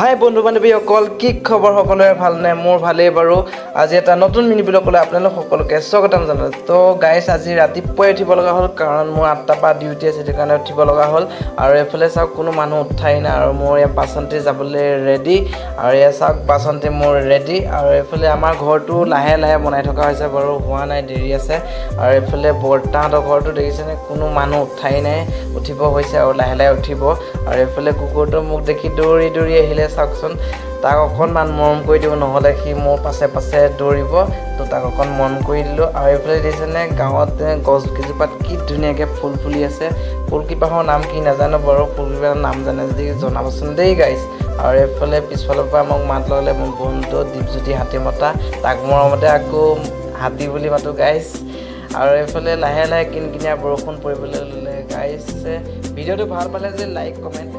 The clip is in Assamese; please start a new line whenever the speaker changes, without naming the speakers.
হাই বন্ধু বান্ধৱীসকল, কি খবৰ সকলোৰে? ভালনে? মোৰ ভালেই বাৰু। আজি এটা নতুন মিনি ব্লগলৈ আপোনালোক সকলোকে স্বাগতম জনালোঁ। তো গাইছ, আজি ৰাতিপুৱাই উঠিব লগা হ'ল, কাৰণ মোৰ 8টাৰ পৰা ডিউটি আছে, সেইটো কাৰণে উঠিব লগা হ'ল। আৰু এইফালে চাওক, কোনো মানুহ উঠাই নাই আৰু মোৰ ইয়াত বাচন্তি যাবলৈ ৰেডি। আৰু এয়া চাওক, বাচন্তি মোৰ ৰেডি। আৰু এইফালে আমাৰ ঘৰটো লাহে লাহে বনাই থকা হৈছে বাৰু, হোৱা নাই, দেৰি আছে। আৰু এইফালে বৰ্তাহঁতৰ ঘৰটো দেখিছেনে? কোনো মানুহ উঠাই নাই, উঠিব হৈছে আৰু লাহে লাহে উঠিব। আৰু এইফালে কুকুৰটো মোক দেখি দৌৰি দৌৰি আহিলে, চাওকচোন। তাক অকণমান মৰম কৰি দিওঁ, নহ'লে সি মোৰ পাছে পাছে দৌৰিব। তো তাক অকণ মৰম কৰি দিলোঁ। আৰু এইফালে দেখিছেনে, গাঁৱত গছ কেইজোপাত কি ধুনীয়াকৈ ফুল ফুলি আছে। ফুলকেইপাহৰ নাম কি নাজানো বাৰু, ফুলকেইপাহৰ নাম জানে যদি জনাবচোন দেই গাইজ। আৰু এইফালে পিছফালৰ পৰা মোক মাত লগালে মোৰ বন্ধু দীপজ্যোতি হাতীমতা, তাক মৰমতে আকৌ হাতী বুলি মাতোঁ গাইজ। আৰু এইফালে লাহে লাহে কিনকিনীয়া বৰষুণ পৰিবলৈ ল'লে গাইজ। ভিডিঅ'টো ভাল পালে যে লাইক, কমেণ্ট